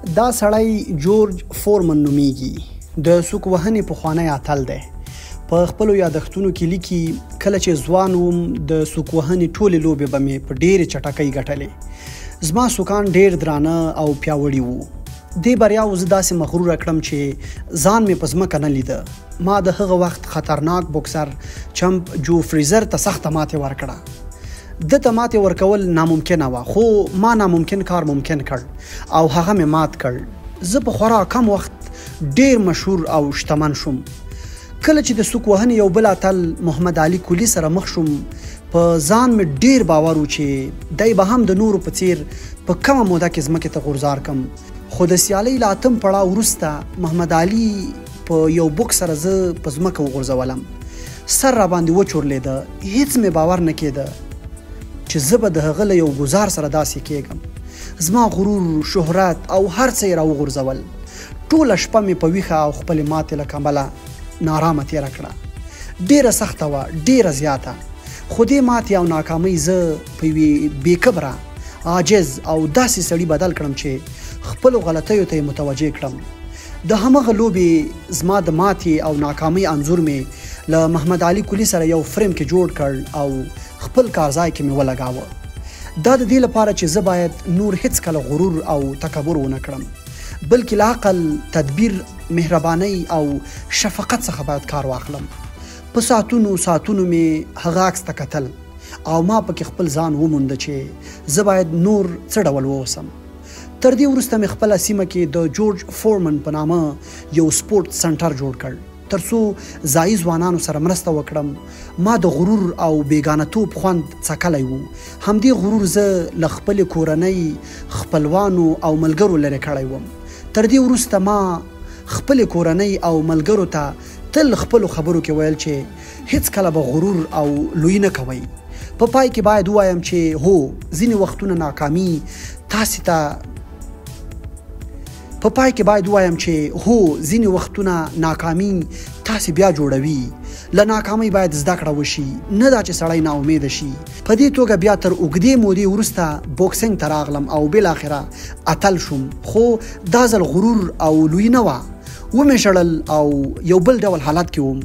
دا سړی جورج فورمن نومېږي، د سوک وهنې پخوانی اتل دی. په خپلو یادښتونو کې لیکي، کله چې ځوان وم د سوک وهنې ټولې لوبې به مې په ډېرې چټکۍ ګټلې. زما سوکان ډېر درانه او پیاوړي وو. دې بریاوو زه داسې مغروره کړم چې ځان مې په ځمکه نه لیده. ما د هغه وخت خطرناک بوکسر چمپ جو فریزر ته سخته ماتې ورکړه. ده ته ماتې ورکول ناممکنه وه، خو ما ناممکن کار ممکن کړ او هغه مې مات کړ. زه په خورا کم وخت ډېر مشهور او شتمن شوم. کله چې د سوک وهنې یو بل اتل محمد علي کلي سره مخ شوم، په ځان مې ډېر باور و چې دی به هم د نورو په څېر په کمه موده کې ځمکې ته غورځار کړم. خو د سیالۍ له اتم پړاو وروسته محمد علي په یو بوکس سره زه په ځمکه وغورځولم. سر راباندې وچورلېده، هېڅ مې باور نه کېده چې زه به د هغه له یو ګوزار سره داسې کېږم. زما غرور، شهرت او هر څه یې راوغورځول. ټوله شپه مې په ویښه او خپلې ماتې له کبله نارامه تېره کړه. ډېره سخته وه، ډېره زیاته. خو دې ماتې او ناکامۍ زه په یوې بې کبره، عاجز او داسې سړي بدل کړم چې خپلو غلطیو ته یې متوجه کړم. د همغه لوبې زما د ماتې او ناکامۍ انځور مې له محمد علي کلي سره یو فریم کې جوړ کړ او خپل کارځای کې مې ولګاوه. دا د دې لپاره چې زه باید نور هېڅکله غرور او تکبر ونه کړم، بلکې له عقل، تدبیر، مهربانۍ او شفقت څخه باید کار واخلم. په ساعتونو ساعتونو مې هغه عکس ته کتل او ما پکې خپل ځان وموند چې زه باید نور څه ډول واوسم. تر دې وروسته مې خپله سیمه کې د جورج فورمن په نامه یو سپورت سنټر جوړ کړ، ترڅو ځایي ځوانانو سره مرسته وکړم. ما د غرور او بیګانه توب خوند څکلی و. همدې غرور زه له خپلې کورنۍ، خپلوانو او ملګرو لرې کړی وم. تر دې وروسته ما خپلې کورنۍ او ملګرو ته تل خپلو خبرو کې ویل چې هېڅکله به غرور او لویي نه کوئ. په پای کې باید ووایم چې هو، ځینې وختونه ناکامي تاسې ته په پای کې باید ووایم چې هو، ځینې وختونه ناکامي تاسې بیا جوړوي. له ناکامۍ باید زده کړه وشي، نه دا چې سړی ناامیده شي. په دې توګه بیا تر اوږدې مودې وروسته بوکسینګ ته راغلم او بالاخره اتل شوم. خو دا ځل غرور او لویي نه وه. ومې ژړل او یو بل ډول حالت کې وم.